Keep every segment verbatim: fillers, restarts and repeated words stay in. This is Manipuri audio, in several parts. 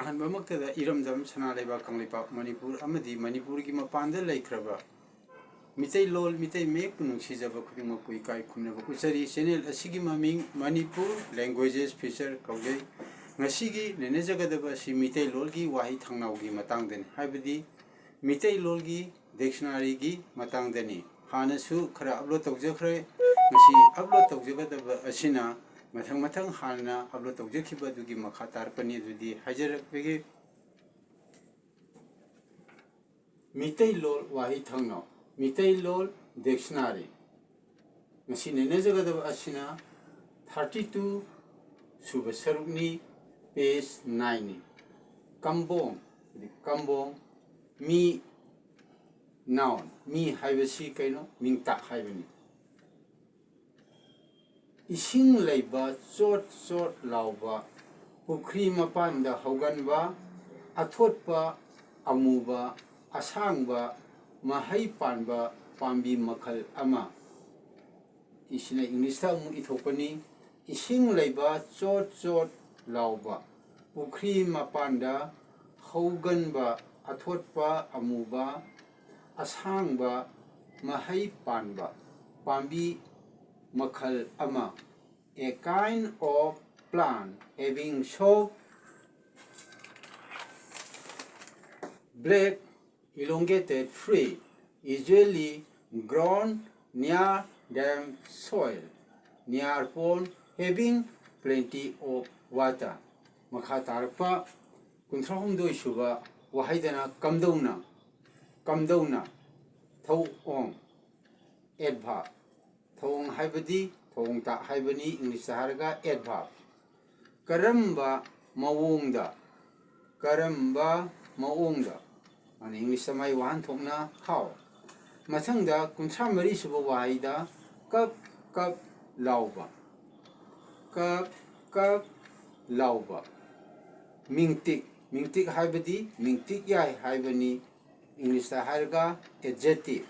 ꯑꯍꯥꯟꯕꯃꯛꯇꯗ ꯏꯔꯝꯗꯝ ꯁꯅꯥ ꯂꯩꯕꯥꯛ ꯀꯪꯂꯩꯄꯥꯛ ꯃꯅꯤꯄꯨꯔ ꯑꯃꯗꯤ ꯃꯅꯤꯄꯨꯔꯒꯤ ꯃꯄꯥꯟꯗ ꯂꯩꯈ꯭ꯔꯕ ꯃꯤꯇꯩꯂꯣꯜ, ꯃꯤꯇꯩ ꯃꯌꯦꯛꯄꯨ ꯅꯨꯡꯁꯤꯖꯕ ꯈꯨꯗꯤꯡꯃꯛꯄꯨ ꯏꯀꯥꯏ ꯈꯨꯝꯅꯕ ꯎꯠꯆꯔꯤ꯫ ꯆꯦꯅꯦꯜ ꯑꯁꯤꯒꯤ ꯃꯃꯤꯡ ꯃꯅꯤꯄꯨꯔ ꯂꯦꯡꯒ꯭ꯋꯦꯖꯦꯁ ꯐꯤꯆꯔ ꯀꯧꯖꯩ꯫ ꯉꯁꯤꯒꯤ ꯅꯩꯅꯖꯒꯗꯕ ꯑꯁꯤ ꯃꯤꯇꯩꯂꯣꯜꯒꯤ ꯋꯥꯍꯩ ꯊꯥꯡꯅꯥꯎꯒꯤ ꯃꯇꯥꯡꯗꯅꯤ, ꯍꯥꯏꯕꯗꯤ ꯃꯤꯇꯩꯂꯣꯜꯒꯤ ꯗꯤꯛꯁꯅꯥꯔꯤꯒꯤ ꯃꯇꯥꯡꯗꯅꯤ꯫ ꯍꯥꯟꯅꯁꯨ ꯈꯔ ꯑꯞꯂꯣꯗ ꯇꯧꯖꯈ꯭ꯔꯦ꯫ ꯉꯁꯤ ꯑꯞꯂꯣꯗ ꯇꯧꯖꯒꯗꯕ ꯑꯁꯤꯅ ꯃꯊꯪ ꯃꯊꯪ ꯍꯥꯟꯅ ꯑꯞꯂꯣꯗ ꯇꯧꯖꯈꯤꯕ ꯑꯗꯨꯒꯤ ꯃꯈꯥ ꯇꯥꯔꯛꯄꯅꯤ꯫ ꯑꯗꯨꯗꯤ ꯍꯥꯏꯖꯔꯛꯄꯒꯤ ꯃꯤꯇꯩꯂꯣꯜ ꯋꯥꯍꯩ ꯊꯥꯡꯅꯥꯎ, ꯃꯤꯇꯩꯂꯣꯜ ꯗꯤꯛꯁꯅꯥꯔꯤ꯫ ꯉꯁꯤ ꯅꯩꯅꯖꯒꯗꯕ ꯑꯁꯤꯅ ꯊꯥꯔꯇꯤ ꯇꯨ ꯁꯨꯕ ꯁꯔꯨꯛꯅꯤ, ꯄꯦꯖ ꯅꯥꯏꯟꯅꯤ꯫ ꯀꯝꯕꯣꯡ, ꯀꯝꯕꯣꯡ, ꯃꯤ, ꯅꯥꯎꯟ, ꯃꯤ ꯍꯥꯏꯕꯁꯤ ꯀꯩꯅꯣ? ꯃꯤꯡꯇꯥꯛ ꯍꯥꯏꯕꯅꯤ꯫ ꯏꯁꯤꯡ ꯂꯩꯕ ꯆꯣꯠ ꯆꯣꯠ ꯂꯥꯎꯕ ꯄꯨꯈ꯭ꯔꯤ ꯃꯄꯥꯟꯗ ꯍꯧꯒꯟꯕ ꯑꯊꯣꯠꯄ, ꯑꯃꯨꯕ, ꯑꯁꯥꯡꯕ, ꯃꯍꯩ ꯄꯥꯟꯕ ꯄꯥꯝꯕꯤ ꯃꯈꯜ ꯑꯃ꯫ ꯏꯁꯤꯅ ꯏꯪꯂꯤꯁꯇ ꯑꯃꯨꯛ ꯏꯊꯣꯛꯄꯅꯤ꯫ ꯏꯁꯤꯡ ꯂꯩꯕ ꯆꯣꯠ ꯆꯣꯠ ꯂꯥꯎꯕ ꯄꯨꯈ꯭ꯔꯤ ꯃꯄꯥꯟꯗ ꯍꯧꯒꯟꯕ ꯑꯊꯣꯠꯄ, ꯑꯃꯨꯕ, ꯑꯁꯥꯡꯕ, ꯃꯍꯩ ꯄꯥꯟꯕ ꯄꯥꯝꯕꯤ ꯃꯈꯜ ꯑꯃ, a kind of plant having soft, black, elongated tree, usually grown near damp soil, near pond having plenty of water꯫ ꯃꯈꯥ ꯇꯥꯔꯛꯄ ꯀꯨꯟꯊ꯭ꯔꯥ ꯍꯨꯝꯗꯣꯏ ꯁꯨꯕ ꯋꯥꯍꯩꯗꯅ ꯀꯝꯗꯧꯅ, ꯀꯝꯗꯧꯅ, ꯊꯧꯑꯣꯡ, adverb꯫ ꯊꯧꯑꯣꯡ ꯍꯥꯏꯕꯗꯤ ꯊꯧꯑꯣꯡ ꯇꯥꯛ ꯍꯥꯏꯕꯅꯤ, ꯏꯪꯂꯤꯁꯇ ꯍꯥꯏꯔꯒ adverb꯫ ꯀꯔꯝꯕ ꯃꯑꯣꯡꯗ, ꯀꯔꯝꯕ ꯃꯑꯣꯡꯗ, ꯃꯥꯅ ꯏꯪꯂꯤꯁꯇ ꯃꯥꯏ ꯋꯥꯍꯟꯊꯣꯛꯅ how꯫ ꯃꯊꯪꯗ ꯀꯨꯟꯊ꯭ꯔꯥ ꯃꯔꯤ ꯁꯨꯕ ꯋꯥꯍꯩꯗ ꯀꯞ ꯀꯞ ꯂꯥꯎꯕ, ꯀꯞ ꯀꯞ ꯂꯥꯎꯕ꯫ ꯃꯤꯡꯇꯤꯛ, ꯃꯤꯡꯇꯤꯛ ꯍꯥꯏꯕꯗꯤ ꯃꯤꯡꯇꯤꯛ ꯌꯥꯏ ꯍꯥꯏꯕꯅꯤ, ꯏꯪꯂꯤꯁꯇ ꯍꯥꯏꯔꯒ adjective꯫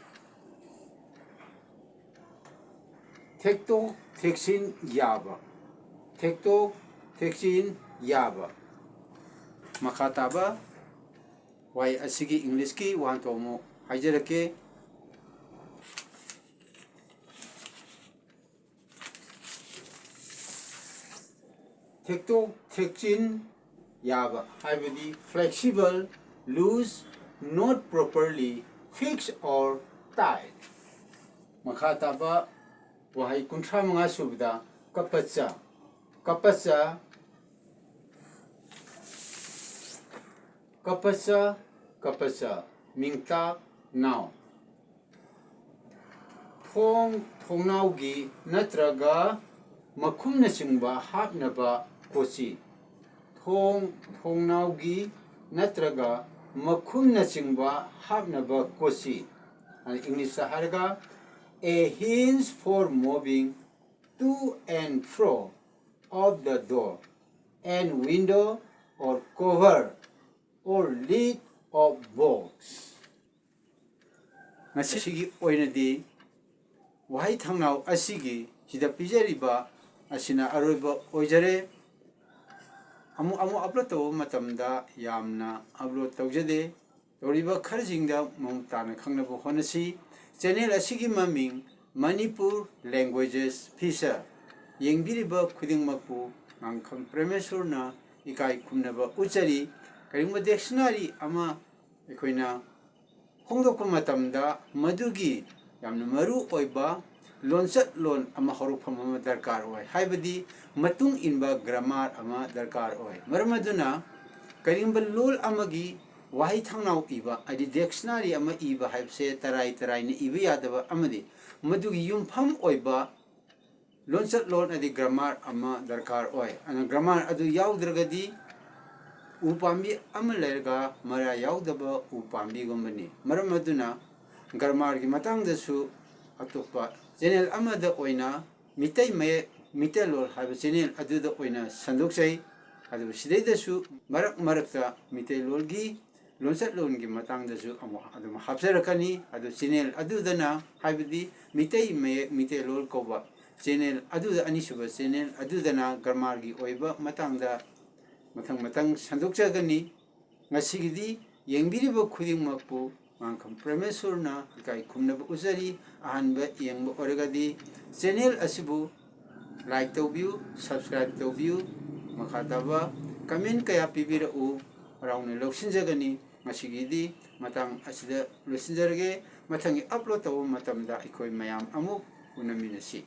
ꯊꯦꯛꯇꯣꯛ ꯊꯦꯛꯆꯤꯟ ꯌꯥꯕ, ꯊꯦꯛꯇꯣꯛ ꯊꯦꯛꯆꯤꯟ ꯌꯥꯕ꯫ ꯃꯈꯥ ꯇꯥꯕ ꯋꯥꯍꯩ ꯑꯁꯤꯒꯤ English ꯀꯤ ꯋꯥꯍꯟꯊꯣꯛ ꯑꯃꯨꯛ ꯍꯥꯏꯖꯔꯛꯀꯦ꯫ ꯊꯦꯛꯇꯣꯛ ꯊꯦꯛꯆꯤꯟ ꯌꯥꯕ ꯍꯥꯏꯕꯗꯤ flexible, loose, not properly fixed or tight꯫ ꯃꯈꯥ ꯇꯥꯕ ꯋꯥꯍꯩ ꯀꯨꯟꯊ꯭ꯔꯥ ꯃꯉꯥ ꯁꯨꯕꯗ ꯀꯄꯆ, ꯀꯄꯆ, ꯀꯄꯆ, ꯀꯄꯆ, ꯃꯤꯡꯇꯥꯛ, noun꯫ ꯊꯣꯡ ꯊꯣꯡꯅꯥꯎꯒꯤ ꯅꯠꯇ꯭ꯔꯒ ꯃꯈꯨꯝꯅꯆꯤꯡꯕ ꯍꯥꯞꯅꯕ ꯀꯣꯆꯤ꯫ ꯊꯣꯡ ꯊꯣꯡꯅꯥꯎꯒꯤ ꯅꯠꯇ꯭ꯔꯒ ꯃꯈꯨꯝꯅꯆꯤꯡꯕ ꯍꯥꯞꯅꯕ ꯀꯣꯆꯤ꯫ ꯑꯗ English ꯇ ꯍꯥꯏꯔꯒ, a hinge for moving to and fro of the door and window or cover or lid of box꯫ ꯉꯁꯤꯒꯤ ꯑꯣꯏꯅꯗꯤ ꯋꯥꯍꯩ ꯊꯥꯡꯅꯥꯎ ꯑꯁꯤꯒꯤ ꯁꯤꯗ ꯄꯤꯖꯔꯤꯕ ꯑꯁꯤꯅ ꯑꯔꯣꯏꯕ ꯑꯣꯏꯖꯔꯦ꯫ ꯑꯃꯨꯛ ꯑꯃꯨꯛ upload ꯇꯧꯕ ꯃꯇꯝꯗ ꯌꯥꯝꯅ upload ꯇꯧꯖꯗꯦ꯫ ꯇꯧꯔꯤꯕ ꯈꯔꯁꯤꯡꯗ ꯃꯃꯨꯠ ꯇꯥꯅ ꯈꯪꯅꯕ ꯍꯣꯠꯅꯁꯤ꯫ Channel ꯑꯁꯤꯒꯤ ꯃꯃꯤꯡ Manipur Languages Feature꯫ ꯌꯦꯡꯕꯤꯔꯤꯕ ꯈꯨꯗꯤꯡꯃꯛꯄꯨ ꯉꯥꯡꯈꯝ ꯄ꯭ꯔꯦꯃꯦꯁꯣꯔꯅ ꯏꯀꯥꯏ ꯈꯨꯝꯅꯕ ꯎꯠꯆꯔꯤ꯫ ꯀꯔꯤꯒꯨꯝꯕ dictionary ꯑꯃ ꯑꯩꯈꯣꯏꯅ ꯐꯣꯡꯗꯣꯛꯄ ꯃꯇꯝꯗ ꯃꯗꯨꯒꯤ ꯌꯥꯝꯅ ꯃꯔꯨ ꯑꯣꯏꯕ ꯂꯣꯟꯆꯠꯂꯣꯟ ꯑꯃ, ꯍꯧꯔꯛꯐꯝ ꯑꯃ ꯗꯔꯀꯥꯔ ꯑꯣꯏ, ꯍꯥꯏꯕꯗꯤ ꯃꯇꯨꯡ ꯏꯟꯕ grammar ꯑꯃ ꯗꯔꯀꯥꯔ ꯑꯣꯏ꯫ ꯃꯔꯝ ꯑꯗꯨꯅ ꯀꯔꯤꯒꯨꯝꯕ ꯂꯣꯜ ꯑꯃꯒꯤ ꯋꯥꯍꯩ ꯊꯥꯡꯅꯥꯎ ꯏꯕ, ꯍꯥꯏꯗꯤ dictionary ꯑꯃ ꯏꯕ ꯍꯥꯏꯕꯁꯦ ꯇꯔꯥꯏ ꯇꯔꯥꯏꯅ ꯏꯕ ꯌꯥꯗꯕ ꯑꯃꯗꯤ ꯃꯗꯨꯒꯤ ꯌꯨꯝꯐꯝ ꯑꯣꯏꯕ ꯂꯣꯟꯆꯠꯂꯣꯟ ꯑꯗꯤ grammar ꯑꯃ ꯗꯔꯀꯥꯔ ꯑꯣꯏ꯫ ꯑꯗꯨꯅ grammar ꯑꯗꯨ ꯌꯥꯎꯗ꯭ꯔꯒꯗꯤ ꯎ ꯄꯥꯝꯕꯤ ꯑꯃ ꯂꯩꯔꯒ ꯃꯔꯥ ꯌꯥꯎꯗꯕ ꯎ ꯄꯥꯝꯕꯤꯒꯨꯝꯕꯅꯤ꯫ ꯃꯔꯝ ꯑꯗꯨꯅ grammar ꯒꯤ ꯃꯇꯥꯡꯗꯁꯨ ꯑꯇꯣꯞꯄ channel ꯑꯃꯗ ꯑꯣꯏꯅ ꯃꯤꯇꯩ ꯃꯌꯦꯛ, ꯃꯤꯇꯩꯂꯣꯟ ꯍꯥꯏꯕ channel ꯑꯗꯨꯗ ꯑꯣꯏꯅ ꯁꯟꯗꯣꯛꯆꯩ꯫ ꯑꯗꯨꯕꯨ ꯁꯤꯗꯩꯗꯁꯨ ꯃꯔꯛ ꯃꯔꯛꯇ ꯃꯤꯇꯩꯂꯣꯟꯒꯤ ꯂꯣꯟꯆꯠꯂꯣꯟꯒꯤ ꯃꯇꯥꯡꯗꯁꯨ ꯑꯃꯨꯛ ꯑꯗꯨꯝ ꯍꯥꯞꯆꯔꯛꯀꯅꯤ꯫ ꯑꯗꯨ channel ꯑꯗꯨꯗꯅ, ꯍꯥꯏꯕꯗꯤ ꯃꯤꯇꯩ ꯃꯌꯦꯛ, ꯃꯤꯇꯩꯂꯣꯟ ꯀꯧꯕ channel ꯑꯗꯨꯗ, ꯑꯅꯤꯁꯨꯕ channel ꯑꯗꯨꯗꯅ grammar ꯒꯤ ꯑꯣꯏꯕ ꯃꯇꯥꯡꯗ ꯃꯊꯪ ꯃꯊꯪ ꯁꯟꯗꯣꯛꯆꯒꯅꯤ꯫ ꯉꯁꯤꯒꯤꯗꯤ ꯌꯦꯡꯕꯤꯔꯤꯕ ꯈꯨꯗꯤꯡꯃꯛꯄꯨ ꯃꯥꯡꯈꯝ ꯄ꯭ꯔꯃꯦꯁꯣꯔꯅ ꯏꯀꯥꯏ ꯈꯨꯝꯅꯕ ꯎꯖꯔꯤ꯫ ꯑꯍꯥꯟꯕ ꯌꯦꯡꯕ ꯑꯣꯏꯔꯒꯗꯤ channel ꯑꯁꯤꯕꯨ like ꯇꯧꯕꯤꯌꯨ, subscribe ꯇꯧꯕꯤꯌꯨ, ꯃꯈꯥ ꯇꯥꯕ comment ꯀꯌꯥ ꯄꯤꯕꯤꯔꯛꯎ, ꯍꯔꯥꯎꯅ ꯂꯧꯁꯤꯟꯖꯒꯅꯤ꯫ ꯉꯁꯤꯒꯤꯗꯤ ꯃꯇꯥꯡ ꯑꯁꯤꯗ ꯂꯣꯏꯁꯤꯟꯖꯔꯒꯦ꯫ ꯃꯊꯪꯒꯤ upload ꯇꯧꯕ ꯃꯇꯝꯗ ꯑꯩꯈꯣꯏ ꯃꯌꯥꯝ ꯑꯃꯨꯛ ꯎꯅꯃꯤꯟꯅꯁꯤ꯫